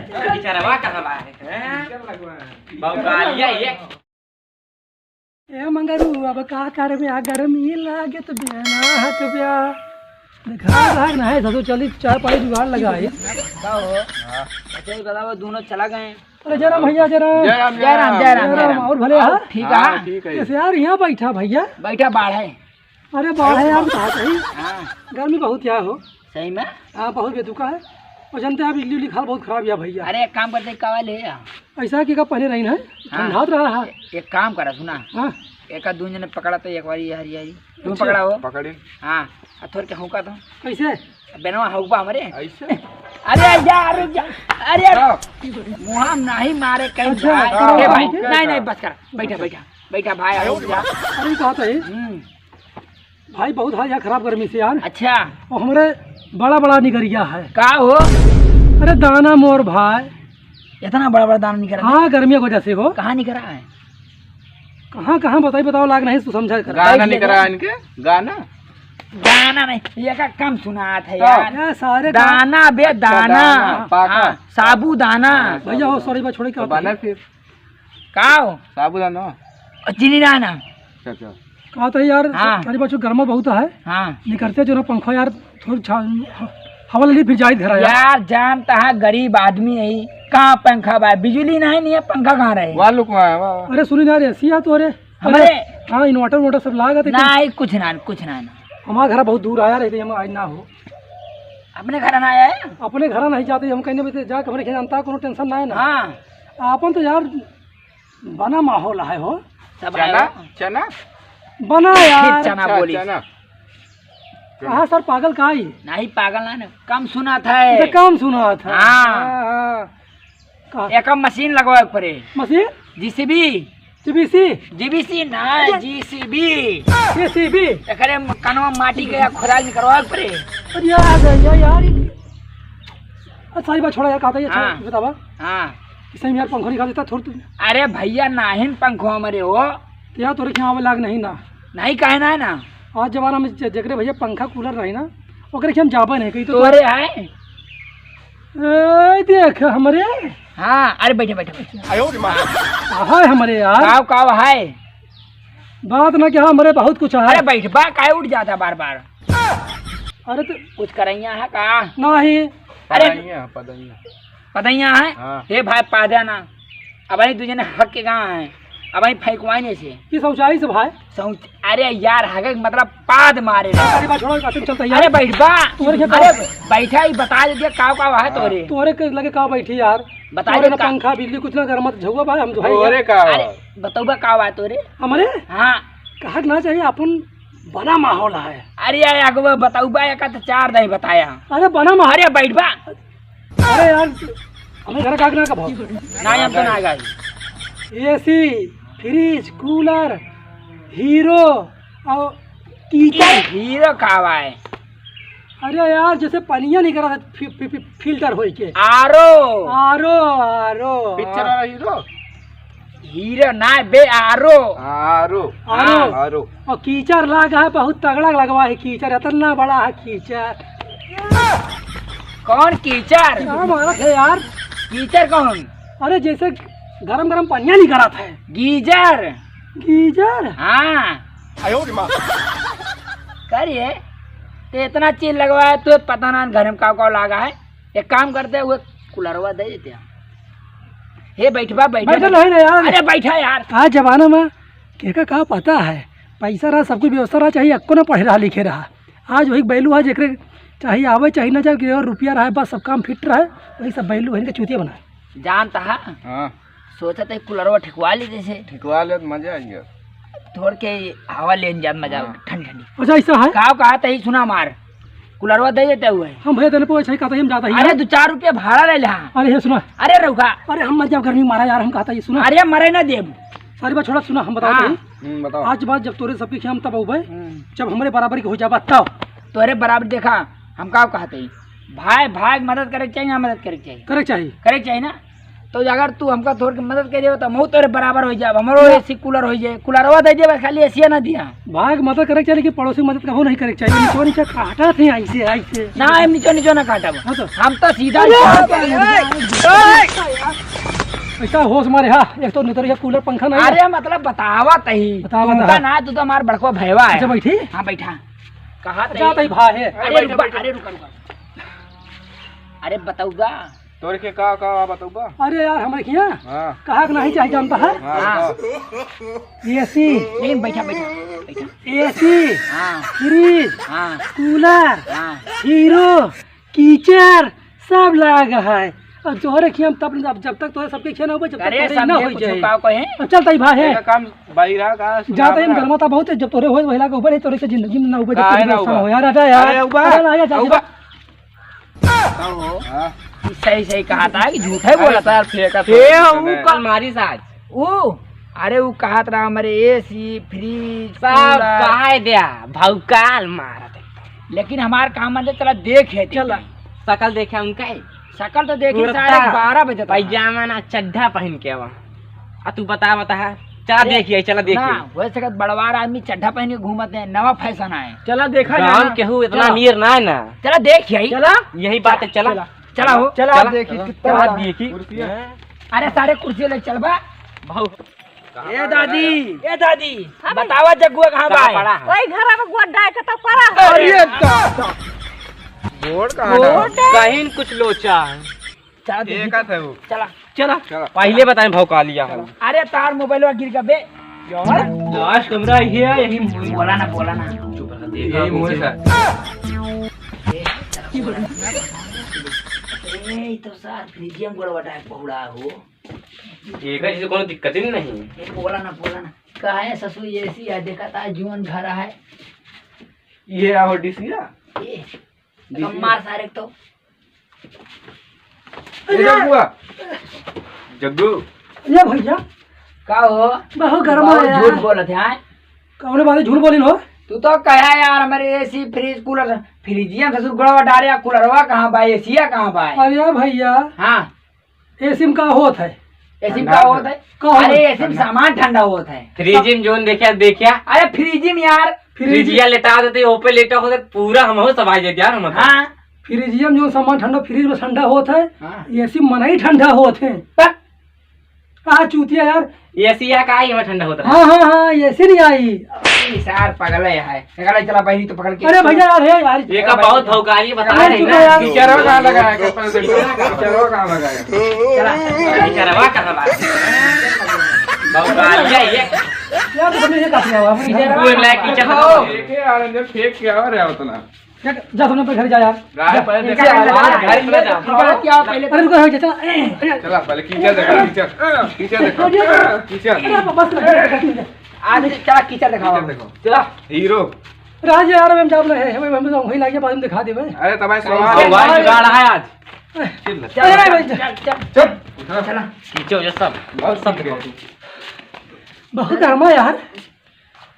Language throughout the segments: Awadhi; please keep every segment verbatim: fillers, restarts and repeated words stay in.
बेचारवा का होला है, हैं? बहुत गालिया ये। ए मंगरू, अब का करबे, आ गर्मी लागत बे, ना हकब्या। देखा भाग ना है, ससुर चली चाय पानी जुगाड़ लगाई। का हो? अच्छा, ये बताओ, दोनों चला गए? अरे जय राम भैया, जय राम। जय राम, जय राम, जय राम, जय राम। और भले हाँ? ठीक है। हाँ, ठीक है। कैसे यार यहाँ बैठा भैया? बैठा बाढ़ है। अरे बाढ़ है यार, कहा सही। हाँ। गर्मी बहुत यहाँ हो। सही में? हाँ, बहुत बेतुका है। और जानते हैं, बिजली उजली हाल बहुत खराब है भैया। अरे एक काम करते, कावा ले आ। ऐसा है कि का पहले रही ना, हाँ। ठंडात रहा है। ए-, एक काम करा, सुना। हाँ। एक आध दून जने पकड़ा तो एक बारी हरी हरी। तुम अच्छा। पकड़ा हो? पकड़ी। हाँ, आ थोड़ के हौका तो। कैसे? बेनवा हौका हमरे। ऐसे? अरे यार, रुक जा। अरे यार, हाँ। मुहा नहीं मारे कहीं अच्छा, जाए। करो, ए भाई, करो। नहीं, नहीं, बस कर। बैठा, बैठा, बैठा भाई, रुक जा। अरे, कहा तो है। हम्म। भाई, बहुत हाल यहाँ खराब गर्मी से यार। अच्छा। और हमरे बड़ा बड़ा निकरिया है। का हो? अरे दाना मोर भाई। इतना बड़ा बड़ा दाना निकरा है? हाँ, गर्मी की वजह से हो। कहाँ निकरा है? कहाँ, कहाँ बताई, बताओ, लाग नहीं तू समझा कर। गाना बताइए निकरा ना। है इनके, गाना? गाना नहीं, ये का कम सुनात है का? यार। ये सारे का दाना बे, अच्छा, दाना। दाना, पाका। हाँ, साबूदाना। हाँ, भैया हो, साबूदाना। सॉरी, मैं छोड़े तो क्या बना फिर? का हो? साबूदाना। और चीनी दाना। अच्छा, अच्छा। कहा था यार, हाँ। अरे बच्चों, गर्मा बहुत है। हाँ। निकरते जो ना पंखा यार, थोड़ी छा-, ह-, हवा ले ली, फिर जाइत घर आया। यार, जानता है, गरीब आदमी है, कहाँ पंखा बा? बिजली नहीं, नहीं है, पंखा कहाँ रहे? वाह, लुक, वाह, वाह, वाह। अरे सुनी ना रे, एसी है तो, अरे, हमारे अरे, हाँ, inverter वोटर सब लागा थे। नहीं, कुछ ना, कुछ ना, ना। हमारा घर बहुत दूर आया रहते, हम आज ना हो। अपने घर ना आया है? अपने घर नहीं जाते, हम कहने में जाके हमरे खेत जानता, कोनो tension ना है ना। हाँ। आपन तो यार बना माहौल है हो। सब चना, आयो। चना? बना यार। चना अच्छा, बोली। चना। कहाँ सर, पागल का ही? नहीं, पागल ना, ना, कम सुनात है। अच्छा, कम सुनात है। हाँ। हाँ, हाँ। का? एक मशीन लगवाए के पड़े। मशीन? जीसीबी। जीबीसी? जीबीसी ना, अच्छा। जीसीबी। जीसीबी? एकरे म-, कनवा माटी के या खोदाई निकलवाए के पड़े। अरे यार, यार, यार, ये अच्छा, सारी बात छोड़ा यार, कहा था ये, अच्छा, हाँ। बतावा। हाँ। कि सही में यार पंखो निकाल देता थोड़ तू। अरे भैया, नाहिन पंखो हमरे हो। तो यार तोरे के यहाँ आवे लाग नहीं ना। नहीं, काहे ना है ना? आज जमाना में जे-, जेकरे भैया पंखा कूलर रही ना, ओकरे के हम जाबे नहीं कही तो तोरे है। ए, देख हमरे। हाँ, अरे बैठे, बैठे, बैठे। आयो रे माँ। है हमरे यार। काव, काव है? बात ना क्या, हमरे बहुत कुछ है। अरे बैठ बा, काहे उठ जाता बार बार? अरे तो कुछ करैया है का? नहीं। अरे पदैया, पदैया। पदैया है? हाँ। हे भाई, पादा ना। अब आई दू जने हक के गाँव है। अब आई फेंकवाई नहीं से। किस ऊंचाई से भाई? सौच-, अरे यार, हगे के मतलब पाद मारे ना। अरे बा, छोड़ो, तुम चलता यार। अरे बैठ बा। तोरे के अरे का? बैठा ही बता दे दिया, काव काव है तोरे। तोरे के लगे का बैठी यार? बता तोरे दे ना का? पंखा, बिजली, कुछ ना कर, मत झुआ भाई, हम जो है तोरे यार। का? अरे बतौबा काव है तोरे? हमरे? हाँ। कहक ना चाहिए, अपन बड़ा माहौल है। अरे यार, अगवा बतौबा, एका तो चार दाई बताया। अरे बना माहौल। अरे बैठ बा। अरे यार, हमें घर का ना का भाव। ना, हम तो ना गाई। एसी, फ्रिज, कूलर, हीरो और कीचड़। हीरो का आवा है? अरे यार, जैसे पनिया निकरा था फि-, फि-, फि-, फिल्टर होई के। आरो। आरो, आरो। पिक्चर वाला हीरो? हीरो ना बे, आरो। आरो। आरो। हाँ। आरो। और कीचड़ लाग है, बहुत तगड़ा लगवा है कीचड़, इतना बड़ा है कीचड़। कौन कीचड़? क्या मारत है यार? कीचड़ कौन? अरे जैसे गरम गरम पनिया निकलत है। गीजर। गीजर? हाँ। आयो रे माँ। करिए, तो इतना चीज लगवाया, तो पता ना घर में का का लागा है। एक काम करते हैं, वो कूलरवा दे देते हैं। हे बैठबा, बैठा बैठा नहीं ना यार। अरे बैठा यार। आज जमाना में केका का पता है, पैसा रहा, सब कुछ व्यवस्था रहा, चाहे अक्को ना पढ़े रहा, लिखे रहा। आज वही value है, जेकरे चाहे आवे, चाहे ना जाए, केवल रुपया रहा, बस सब काम फिट रहा, वही सब value है, इनके चूतिया बना है। जानता है? हाँ। सोचा था कूलरवा ठिकवा ली जैसे। ठिकवा ले तो मजा आ गया। थोड़ के हवा लेन जात मजा, हाँ। ठंडी ठंडी। अच्छा, ऐसा है? का कहा था, ही सुना मार। कूलरवा दे देते हुए। हम भैया देने पे वैसे ही कहता ही हम जाता ही अरे, हैं। दो चार रुपया भाड़ा ले ले, हाँ। अरे, ये सुना। अरे, रउका। अरे, हम मत जाओ, गर्मी मारा यार, हम कहता ही सुना। अरे, मरे ना देब। सारी बात छोड़ा, सुना, हम बताओ हाँ। भाई। हम्म, बताओ। आज बात जब तोरे सबके खियाम तब अउबे, हम्म। जब हमरे बराबरी के हो जाबा तब। तोरे बराबर देखा, हम का कहते हैं? भाई, भाई के मदद करे के चाहिए, ना मदद करे के चाहिए? करे के चाहिए। करे के चाहिए ना? तो अगर तू हमका थोड़ के मदद कर देबे, तो हमहू तोरे बराबर हो जाब। हमरो हाँ। एसी कूलर हो जाए, कूलरवा दे देबे, खाली एसिया ना दिया। भाग मदद करे के चाही, लेकिन पड़ोसी मदद कबो नहीं करे के चाही। नीचो नीचे काटत है ऐसे, ऐसे। ना, हम नीचो नीचो ना काटब। हाँ तो। हम तो सीधा अरे! ऐसा होश मारे, हाँ, एक तो नितरिया कूलर पंखा नहीं है। अरे मतलब बतावत ही। बतावत उनका है। ना, तू तो हमार बड़को भैवा है। अच्छा, बैठी? हाँ, बैठा। कहा अच्छा, तई? तई भा है। अरे अरे रुका, बैठा, बैठा। अरे रुका, रुका। अरे बतौबा। तोरे के का, का बतौबा? अरे यार, हमारे किया हाँ। कहा के नहीं चाहे जानता है? हाँ, हाँ। बताओ। एसी। लेकिन बैठा, बैठा, बैठा। एसी, हाँ। फ्रिज, हाँ। कूलर, हाँ। हीरो, कीचड़, सब लाग है। अब तोहरे खिया में तब, अब जब तक तोहरे सबके खिया ना होबे, जब तक अरे, तोहरे सब ना ये हो कुछ जाए। का कहे? अब चल तई भा है। एका काम बाहिरा का जाता ही सुनावना। गरमा था बहुत है, जब तोहरे होए वहिला के ऊपर है, तोहरे से जिंदगी में ना होबे, जब काहे तोहरे ना नुकसान होबा? हो यार, राजा यार। अरे उबा, अरे ना, यार, उबा। हाँ। ई सही, सही कहा था कि झूठे बोला था। अरे सर, फेंका था ए, किसने? ऊ कल मारी साज। ऊ, अरे ऊ कहत रहा हमरे एसी, फ्रिज, सब कूलर। कहा है द्या, भौकाल मारत है। लेकिन हमार काम बंद है, चला देख है, चला। शकल देखे उनका है। शकल तो देखी कुर्ता, साढ़े बारह बजे तक। पैजामा ना चड्ढा पहन के आवा। आ तू बता, बता है। चला ए, देखिए, चला देखिए। ना, हो सकत बड़वार आदमी चड्ढा पहन के घूमत है, नवा फैशन आए। चला देखा गाँव जाना। केहू इतना चला। अमीर ना है ना। चला देखिए। चला। यही बात है, चला। चला। चला हो। चला, चला। देखी, चला। कितना चला बड़ा। देखी। कुर्सिया। अरे सारे कुर्सी ले चलबा। बहुत। ए दादी, ए दादी, हाँ भाई। बतावा जग्गुआ कहाँ कहाँ बा? पड़ा है? वही घर में गुआ डाय के तो पड़ा है। अरे दादा। गोड़ कहाँ गोड़ डाला? कहीं कुछ लोचा है। चला दे। एक हाथ है वो। चला। चला। चला। पहिले बताएं भौकालिया है। अरे तार मोबाइलवा गिर गबे। लास्ट कमरा ये है, यही बोला ना, बोला ना। चुप रह, देखा यही मुंह से। ए, ई तो सार फ्रिजियम गोड़ बटा पहुड़ा हो। एका जैसे कोनो दिक्कत ही नहीं। ए, बोला ना, बोला ना। काहे ससुर एसी है, देखा था जुअन घर है। ये आहो डिसिया। ए, डिसिया। मार सारे तो। ए जग्गुआ। जग्गू। ए भैया। का हो? बहुत गरम बहुत है यार। झूठ बोलत है, आय? कौने बात है, झूठ बोलिन हो? तू तो कहा यार, हमरे एसी, फ्रिज, कूलर, फ्रिजिया में ससुर गोड़वा डारे, कूलरवा कहाँ बा, एसिया कहाँ बा? अरे भैया। हाँ। एसी में का होत है? एसी में का होत है? का होत अरे है? एसी में सामान ठंडा होत है। फ्रिज में जोन देखा, देखा। अरे फ्रिज में यार। फ्रिज। फ्रिजिया लेटा देते, ओपे लेटा होते, पूरा हम हो सवाई जाते यार, हम। हाँ। फ्रिजिया में जोन सामान ठंडा, फ्रिज में ठंडा होत है, हाँ। एसी में मनई ठंडा होत है। पर आ चूतिया यार। एसी या का, एमे ठंडा होत रहा। हाँ, हाँ, हाँ, एसी नहीं आई। ई सार पगले है। एकरा चला बहिनी तो पकड़ के। अरे भैया यार, हे यार। ये का बहुत भौकाली बता अरे रहे चुप ना। यार। टीचरवा कहाँ लगाया? टीचरवा कहाँ लगाया? चला, टीचरवा कहाँ बा? भौकाली है ये। यार, तो तुमने ये काट लिया हुआ। टीचरवा वो मैं कहाँ टीचर बा? देखे यार, अंदर फेंक के आ रहा उतना। जा, जा, तुम अपने घर जा यार। राय जा। पहले देखा, जा, जा, जा, जा, जा, जा। जा। क्या पहले अरे रुको, रुको, चला। चला, पहले कीचड़ देखा, कीचड़। कीचड़ देखा। अरे, कीचड़। अरे, बस, बस, बस, बस। आज चला, कीचड़ दिखाओ। कीचड़ देखो। चला। हीरो। राज यार, हम जाब रहे हैं, हम, हम तो वहीं लाके बाद में दिखा देबे। अरे, तबाही अरे, सवाल है। भाई, जुगाड़ है आज। चल, चल, अरे, भाई, चल, चल, चल। चल। चला। कीचड़ हो जा सब। बहुत सब ठीक है। दिखाओ। बहुत गर्मा यार।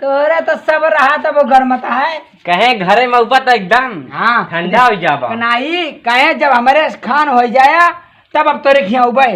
तोरे तो सब रहा तब वो गरमत है। कहे घरे में ऊपर तो एकदम हाँ, ठंडा हो जाबा। नहीं, कहे जब हमरे खान हो जाया, तब अब तोरे खियाऊबे।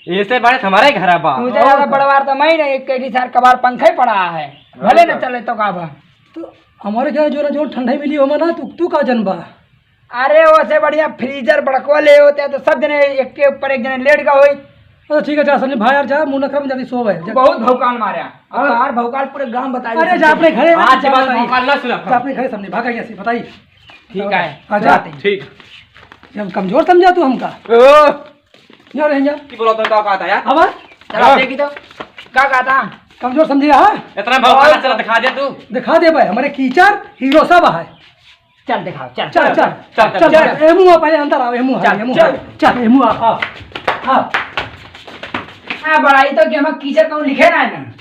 ऐसे बड़े हमारे घर बा। तू जरा और बड़वार तो मैं नहीं, एक कैदी सार कबार पंखा ही पड़ा है। भले न और चले तो का बा। तो हमारे घर जो ना जो ठंडा ही मिली हो ना, तू, तू का जनबा? अरे, ओसे बढ़िया फ्रीजर बड़कवा ले होते तो सब जने एक के ऊपर एक जने लेट गए होई। अच्छा, ठीक है, जा, समझे भाई यार, जा, मुंह न खराब, जल्दी सो भाई, जा। बहुत भौकाल मारा। अब हाँ। बाहर भौकाल पूरे गांव बता अरे, जा अपने घरे, आज जा, के बाद बताइए। भौकाल ना सुना। जा अपने घरे, समझे, भागा कैसे, बताइए। ठीक है। हाँ, जा। ठीक। ये हम कमजोर समझा तू हमका? ओ। जा रे, जा। की बोला तो का कहा था यार? अब? चला, हाँ। देखी तो। का कहा था? कमजोर समझे, हाँ? इतना भौकाल और चला दिखा दे तू। दिखा दे भाई, हमारे कीचड़ हीरो सब है। चल दिखाओ, चल। चल, चल, चल, चल, चल, चल। ए मुआ, पहले अंदर आओ, ए मुआ, चल, ए मुआ। चल। चल, ए मुआ, आओ, आओ। हाँ, बड़ाई तो कि हम कीचड़ कहूँ लिखे ना है ना।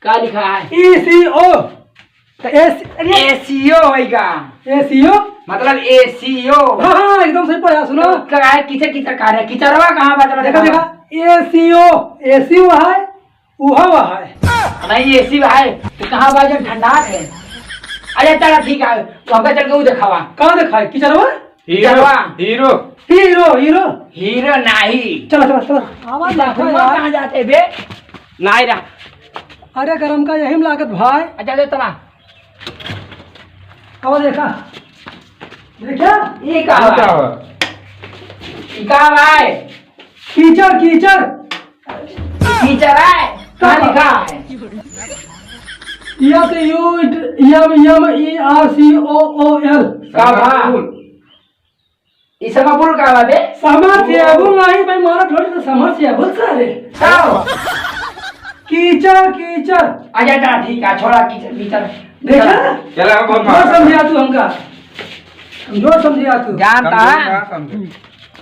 का लिखा है? ई सी ओ। तो एस-, अरे। ए सी ओ होई का? ए सी ओ? मतलब ए सी ओ। हाँ, हाँ, एकदम सही पढ़ा, सुनो। तो का है, कीचड़, कीचड़ कहा रहे? कीचड़वा कहाँ बा? देखा, देखा, ए सी ओ, ए सी ओ है, उहा हुआ है। नहीं, ए सी है, तो कहाँ बा जब ठंडा है? अरे चला ठीक है, तो हमका चल के वो देखावा। कहाँ देखाए? कीचड़वा? हीरो, चलवा। हीरो। हीरो, हीरो। हीरो नाही। चला, चला, चला। आवाज देखो यार। कहाँ जाते बे? नाही रहा। अरे गरम का यही में लागत भाई। अच्छा, दे तला। आवाज देखा। देखा? ये का ये का बा? बा? ये का बा? कीचड़, कीचड़। कीचड़ है? कहाँ लिखा है? या से यू, यम, यम, ई, आर, सी, ओ, ओ, एल। का बा? ई समरसेबुल का बा बे? समरसेबुल नाही भाई, मारा थोड़ी तो समरसेबुल सारे। का बा? कीचड़, कीचड़। अच्छा, अच्छा, ठीक है, छोड़ा कीचड़, कीचड़। देखा? चला, बहुत जो मार। समझा तू हमका। जो समझा तू। जानता समझे है? ना समझे।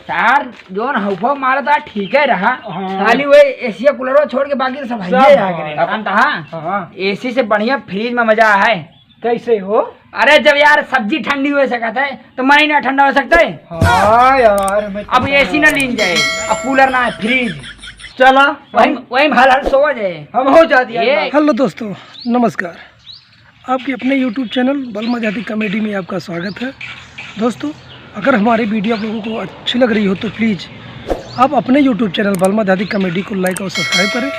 सार जोन हौफो मारता ठीक है रहा। हाँ। खाली वही एसी कूलरो छोड़ के बाकी सब सब हइये आ हाँ। गए। जानता है? हाँ। एसी से बढ़िया फ्रिज में मजा है। कैसे हो? अरे जब यार सब्जी ठंडी हो सकत है तो मन ही ना ठंडा हो सकता है। हाँ यार, मैं अब एसी ना लीन जाए, अब कूलर ना है, फ्रिज। चला। वही, वही में हल हल सोवा जाए। हम हो जाती है ये बात। हेलो दोस्तों, नमस्कार। आपके अपने YouTube चैनल बलमा जाति कॉमेडी में आपका स्वागत है। दोस्तों, अगर हमारी वीडियो आप लोगों को अच्छी लग रही हो तो प्लीज आप अपने YouTube चैनल बलमा जाति कॉमेडी को लाइक और सब्सक्राइब करें,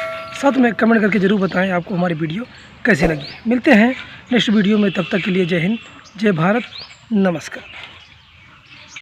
साथ में कमेंट करके जरूर बताएं आपको हमारी वीडियो कैसी लगी। मिलते हैं नेक्स्ट वीडियो में, तब तक के लिए जय हिंद, जय भारत, नमस्कार।